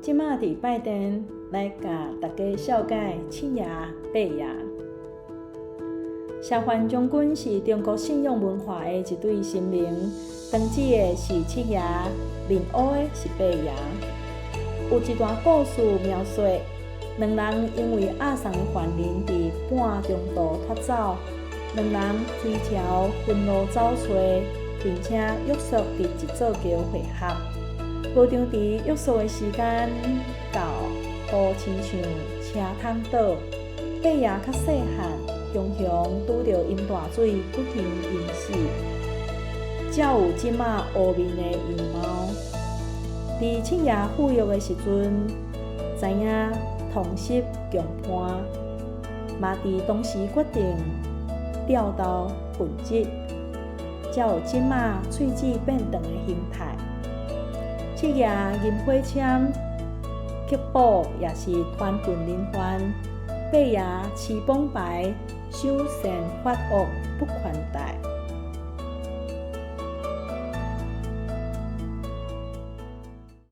這馬佇拜殿來共大家紹介七爺八爺。謝玄將軍是中國信仰文化的一對神明，當指的是七爺，面烏的是八爺。有一段故事描述，兩人因為押送的犯人佇半中途脫走，兩人推橋分路走揣，並且約束佇一座橋會合。無想佇約束的時間到，予親像車桶倒，八爺較細漢，雄雄拄著淹大水，不幸淹死，才有這馬烏面的樣貌。佇七爺赴約的時陣，知影同室共伴，嘛佇當時決定調鬥分職，才有這馬喙齒變長的形態。七爺銀火籤，刻簿也是傳運人員；八爺持榜牌，賞善罰惡不寬待。